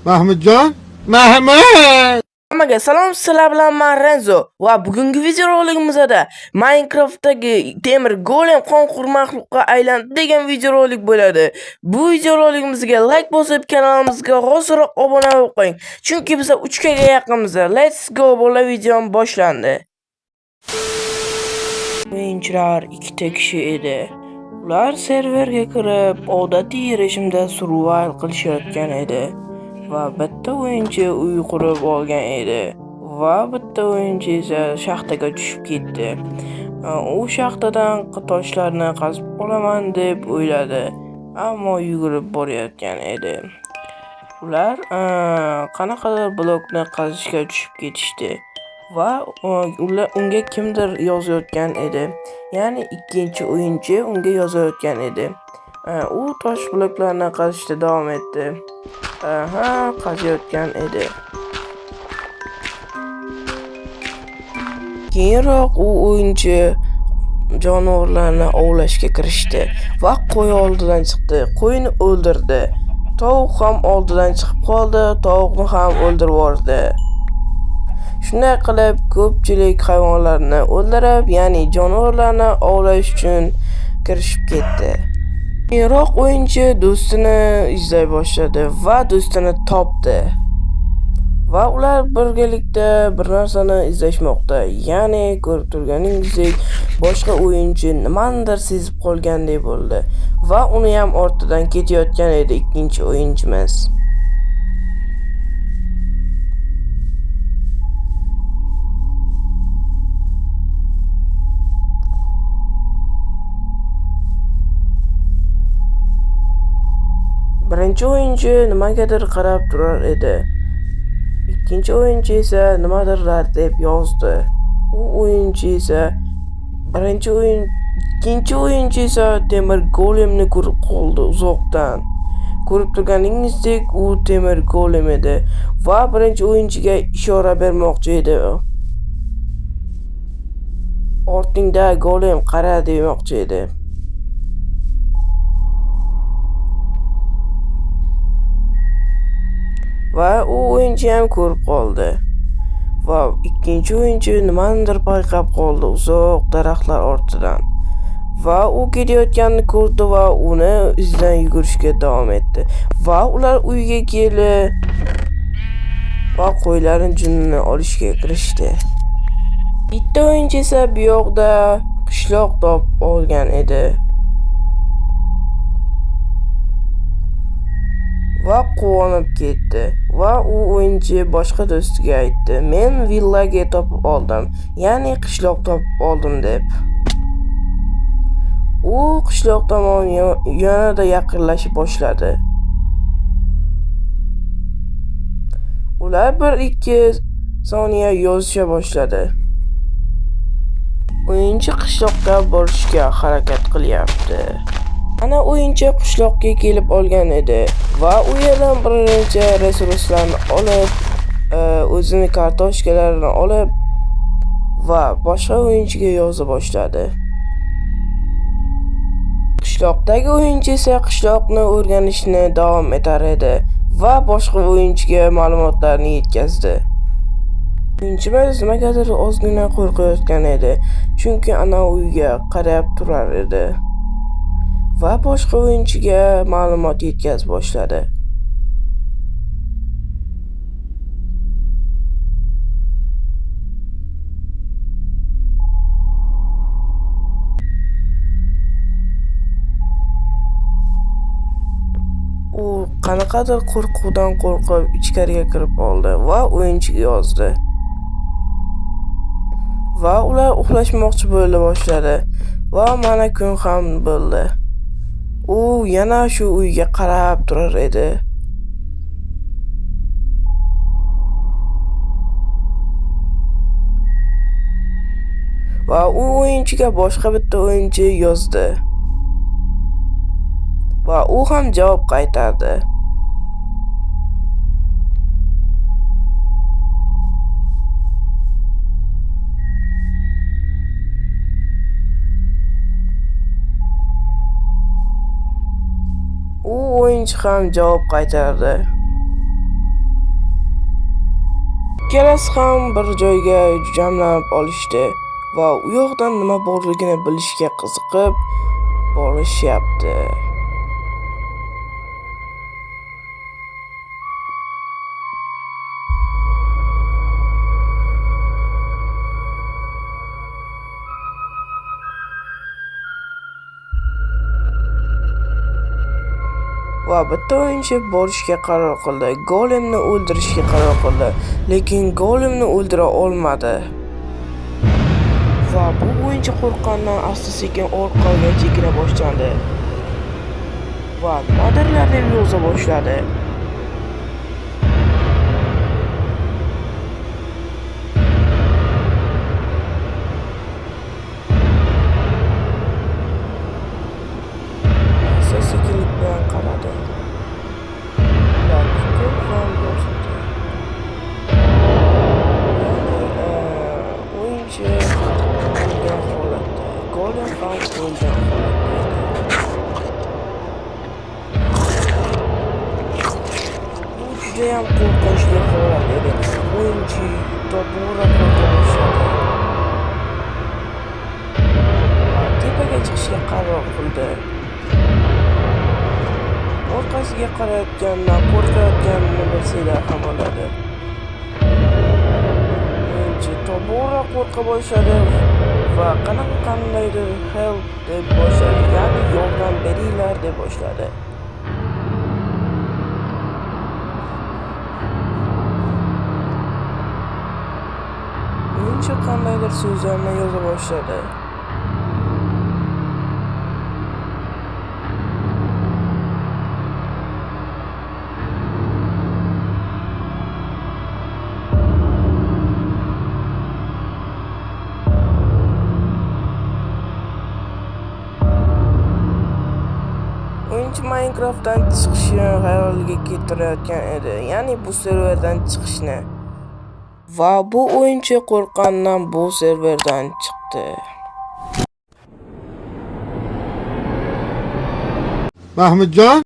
Mahmudjon, Mahmud! Hammaga salom, sizlar bilan men Renzo va bugungi videorolikimizda Minecraftdagi temir golem qonxo'r maxluqqa aylandi degan videorolik bo'ladi. Bu videorolikimizga like bosib, kanalimizga hoziroq obuna bo'lib qo'ying. Chunki biz 3 ga yaqinmiz. Let's go, bola, videom boshlandi. O'yinchilar ikkita kishi edi. Ular serverga kirib, odatiy rejimda survival qilishayotgan edi. Va bitta o'yinchi uy qurib olgan edi va bitta o'yinchi esa shaxtaga tushib ketdi. U shaxtadan toshlarni qazib olaman deb o'yladi, ammo yugurib borayotgan edi. Ular qanaqadir blokni qazishga tushib ketishdi va ular unga kimdir yozayotgan edi. Ya'ni ikkinchi o'yinchi unga yozayotgan edi. U tosh bloklarni qazishda davom etdi. Aha, qaziyotgan edi. Keyinroq u o'yinchi jonivorlarni ovlashga kirishdi va qo'y oldidan chiqdi. Qo'yni o'ldirdi. Tovuq ham oldidan chiqib qoldi, tovuqni ham o'ldirib yubordi. Shunday qilib ko'pchilik hayvonlarni o'ldirib, ya'ni jonivorlarni ovlash uchun kirishib ketdi. Keyinroq o'yinchi do'stini izlay boshladi va do'stini topdi. Va ular birgalikda bir narsani izlashmoqda. Ya'ni ko'rib turganingizdek, boshqa o'yinchi nimanidir sezib qolgandek bo'ldi va uni ham ortidan ketayotgan edi ikkinchi o'yinchimiz. Birinchi o'yinchi nimagadir qarab turar edi. Ikkinchi o'yinchi esa nimadirlar deb yozdi. U o'yinchi esa birinchi o'yin ikkinchi o'yinchi esa temir golemni ko'rib qoldi uzoqdan. Ko'rib turganingizdek, u temir golem edi va birinchi o'yinchiga ishora bermoqchi edi. Ortingda golem, qara demoqchi edi. Va u o'yinchi ham ko'rib qoldi. Va ikkinchi o'yinchi nimanidir payqab qoldi uzoq daraxtlar ortidan. Va u ketayotganini ko'rdi va uni izidan yugurishga davom etdi. Va ular uyga keldi va qo'ylarning junini olishga kirishdi. Bitta o'yinchi esa bu yoqda qishloq topib olgan edi. Va quvonib ketdi. Va u o'yinchi boshqa do'stiga aytdi: "Men villaga topib oldim, ya'ni qishloq topib oldim" deb. U qishloq tomon yanada yaqinlasha boshladi. Ular 1-2 soniya yozisha boshladi. O'yinchi qishloqqa borishga harakat qilyapti. Ana o'yinchi qishloqqa kelib olgan edi va u yerdan bir necha resurslarni olib, o'zini kartoshkalarini olib va boshqa o'yinchiga yoza boshladi. Qishloqdagi o'yinchi esa qishloqni o'rganishni davom etar edi va boshqa o'yinchiga ma'lumotlarni yetkazdi. O'yinchimiz nimagadir ozgina qo'rqayotgan edi, chunki ana uyga qarab turar edi. Va boshqa o'yinchiga ma'lumot yetkazib boshladi. U qanaqadir qo'rquvdan qo'rqib ichkariga kirib oldi va o'yinchiga yozdi. Va ular uxlashmoqchi bo'la boshladi va mana kun ham bo'ldi. U yana shu uyga qarab turar edi. Va u o'yinchiga boshqa bitta o'yinchi yozdi. Va u ham javob qaytardi. U o'yinchi ham javob qaytardi. Ikkalasi ham bir joyga jamlanib olishdi va u yoqdan nima borligini bilishga qiziqib borishyapti. Va bitta o'yinchi borishga qaror qildi. Golemni o'ldirishga qaror qildi, lekin golemni o'ldira olmadi. Va bu o'yinchi qo'rqqanidan asta-sekin orqaga chekina boshlandi. Va nimadirlar deb yoza boshladi. Asta-sekinlik bilan qaradi. Ularni ko'p ham bo'lsadi. Ya'ni, o'yinchi o'lgan holatda, golem ham o'lgan holatda edi. Bu judayam qo'rqinchli holat edi. O'yinchi tobora qo'rqa boshladi. Va tepaga chiqishga qaror qildi. Orqasiga qarayotganidan qo'rqayotganini bilsanglar ham bo'ladi. O'yinchi tobora qo'rqa boshladi va qanaqa qandaydir help deb boshladi, ya'ni yordam beringlar deb boshladi. O'yinchi qandaydir so'zlarni yoza boshladi. O'yinchi Minecraftdan chiqishni xayoliga keltirayotgan edi, ya'ni bu serverdan chiqishni. Va bu o'yinchi qo'rqqanidan bu serverdan chiqdi. Mahmudjon.